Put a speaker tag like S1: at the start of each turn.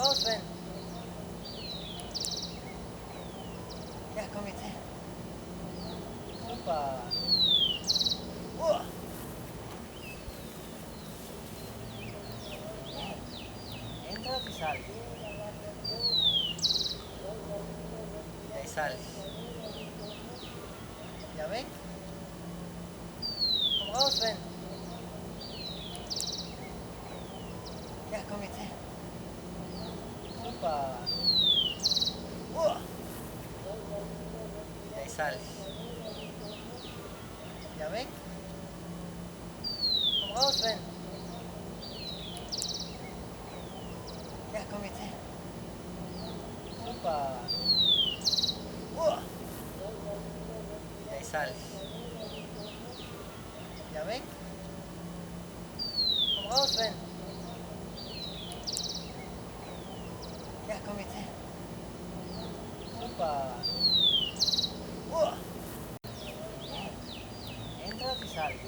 S1: Komm raus, Sven. Ja, komm jetzt her. Super. Uah. Entras y sales. Y ahí sales. ¿Ya ven? Komm raus, Sven. Ja, komm jetzt her. Super. Uah. Y ahí sales. ¿Ya ven? Komm raus, Sven. Ja, komm jetzt her. Super. Uah. Y ahí sales. ¿Ya ven? Komm raus, Sven. Ja, komm jetzt her. Super. Uah. Entras y sales.